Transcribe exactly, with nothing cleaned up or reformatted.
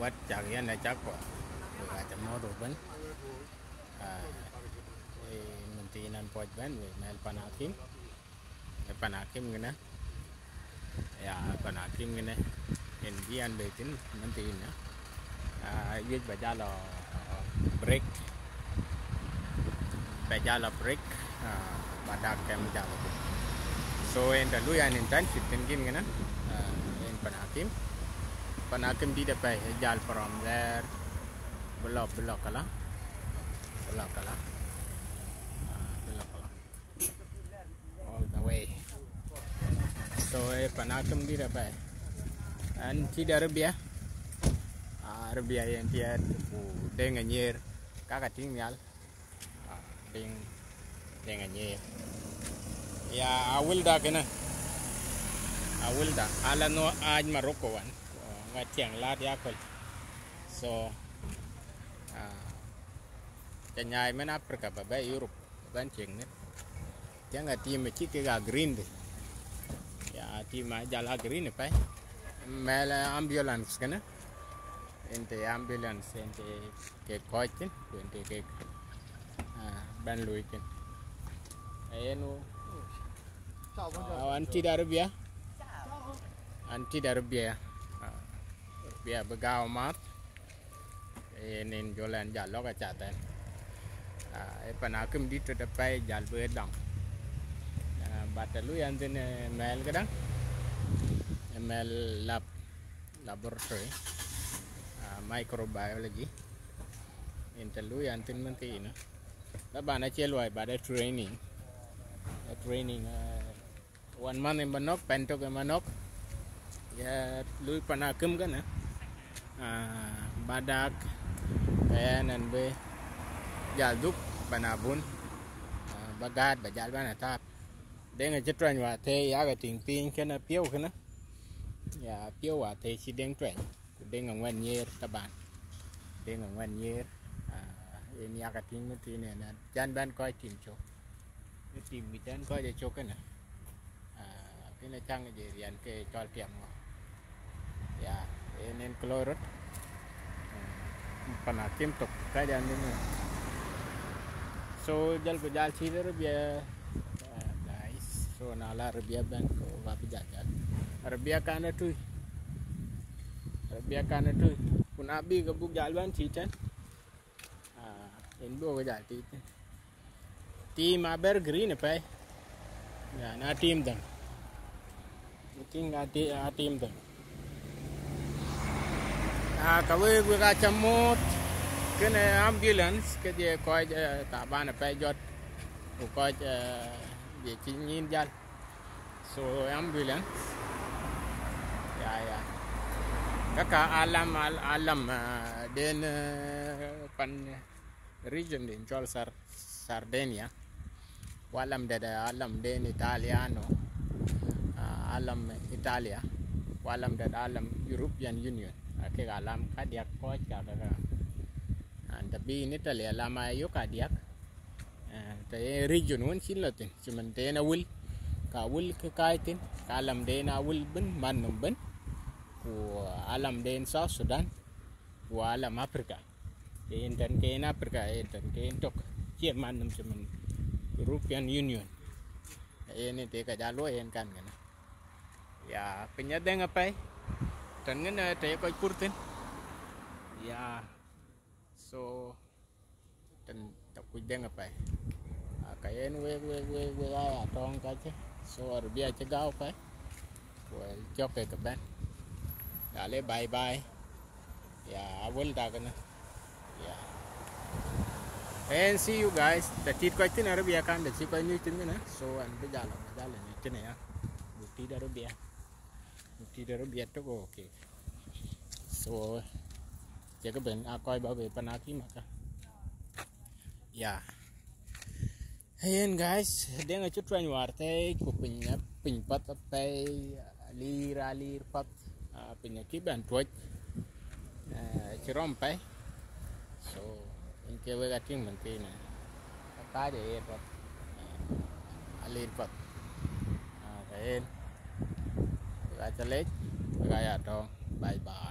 Wɛ̈t cak yɛn ë cak puɔth, wek aca muɔ̈th ëbën. Ah, eh, mën thiin an puɔc bɛ̈n, wek mɛl pan akïm. Ë pan akïm ŋinë. Ya, pan akïm ŋinë. Yen bï an bɛ̈i thïn mën thiin ë. Ah, wiëc ba jal lɔ break. Ba jal lɔ break, ah, ba dak kɛm jal lɔ. So, yen të lui an internship thïn kïn ŋinë, ah, yen pan akïm. Pan akïm dït apɛi, ë jal from there. Bï lɔ, bï lɔ këlä. Bï lɔ këlä. Ah, bï lɔ këlä. All the way. So, ë pan akïm dït apɛi. An tït Arabia. Ah, Arabia yen tiɛt, ku Deŋ Anyier. Kaka tïŋ nhial. Ah, Deŋ, Deŋ Anyier. Ya, awëlda kënë. Awëlda. Ala nu aac Morocco wan. Ŋa tiɛŋ laat yaköl. So, ah, ca nyaai mën Africa ba bɛ̈i Europe, ba bɛ̈n cieŋ ŋic. Tiɛŋ a team cï kek a green de. Ya, team a jal a green apɛi. Mɛl, eh, ambulance kënë. Yen të ambulance, yen të kek kɔc thïn, ku yen të kek, ah, bɛ̈n luui thïn. Yen wo, ah, an tït Arabia. An tït Arabia. Ah, Arabia bï gääu amääth. Yen yen jɔl ɛn jal lɔ̈k acath ɛn. Ah, ë pan akïm dït tɔ̈ apɛi jal bï dɔŋ. Ah, but të lui ɛn thïn, eh, mɛl këdäŋ. Ë mɛl lab, laboratory. Ah, microbiology. Yen të lui ɛn thïn mën thiin ë. Taban acie luɔi, but ë training. Ë training, eh, One month ë manɔ̈k, pɛn tök ë manɔ̈k. Ya, lui pan akïm kënë. Ah, badak, kɛn ɛn bï jal dhuk pan abun. Ah, ba gäät, ba jal bɛ̈n atäp. Deŋ acï tuɛny wäthëëi, yakë tïŋ piny kënë piɔ̈u kënë. Ya, piɔ̈u wäthëëi cï Deŋ tuɛny. Ku Deŋ Aŋuɛn Nyier taban. Deŋ Aŋuɛn Nyier, ah, yen yakë tïŋ mën thiin ënë. Can bɛ̈n kɔc tim cök. Ë tim ŋic ɛn kɔc ë cök kënë. Ah, kënë cäŋ je riɛn ke cɔl tiɛm ŋö. Ya, en en ke loi rot. Mm, pan akïm tök, ka jan ni. So, jal ku jal cï Arabia, ah, guys. So, na la Arabia bɛ̈n, ko ba bï jal jal. Arabia kan ë tui. Arabia kan ë tui. Ku na bï ke buk jal bɛ̈n tït tɛ̈n. Ah, en buk jal tït tɛ̈n. Team aber green apɛi. Ya, na team them. I think a ti-, a team them. Ah, ka wek, wek aca muɔ̈th. Kënë ambulance, ke je kɔc, eh, taban apɛi jɔt. Ku kɔc, eh, je cï nyin jal. So, ambulance. Ya, ya. Kaka alam, al-, alam, ah, den, eh, pan region den cɔl Sar-, Sardinia. Ku alam dɛ̈t, eh, alam den Italiano. Ah, alam Italia. Ku alam dɛ̈t alam European Union. Ah, kek alam kadiäk kɔc ka kaka. An të bï in Italy alam ayök kadiäk. Eh, të ye region wën cïn lɔ thïn, cïmën të yen Awil, ka Awil kë kääc thïn, ka alam den Awil bën, man nɔm bën, ku alam den South Sudan, ku alam Africa. Ke yen tɛ̈n ke yen Africa, yen tɛ̈n ke yen tök, cie man nɔm cïmën European Union. Yen ë të ka ja luɔi yen kan kënë. Ya, piny adhëŋ apɛi, tɛ̈n ŋinë të ye kɔc kur thïn. Ya, so, tɛ̈n të kuc dhëŋ apɛi. Ah, ka yen wek, wek, wek, wek aya tɔ̈ŋ kacë. So, Arabia cï gääu apɛi. Ku jɔk ke ke bɛ̈n. Ya le bye bye. Ya, awël dak kënë. Ya. And see you guys. Të tit kɔc thïn Arabia kan, të cï kɔc nyuc thïn kënë. So, an bï jal, bï jal nyuc thïn ya. Buk tit Arabia. Buk tit Arabia tök, okay. So, cï ke bɛ̈n, a kɔc ba bɛ̈i pan akïm aka. Ya. Yen, guys, deŋ acï tuɛny wäär thɛɛi, ku piny, piny path apɛi, aliir, aliir path, ah, piny acï bɛ̈n tuɔ̈c, eh, cï rɔm apɛi. So, yen ke wek atïŋ mën thiinë, ka kääc aye path, eh, aliir path. Ah, ka yen, wek aca lec, wek aya tɔ̈ŋ, bye bye.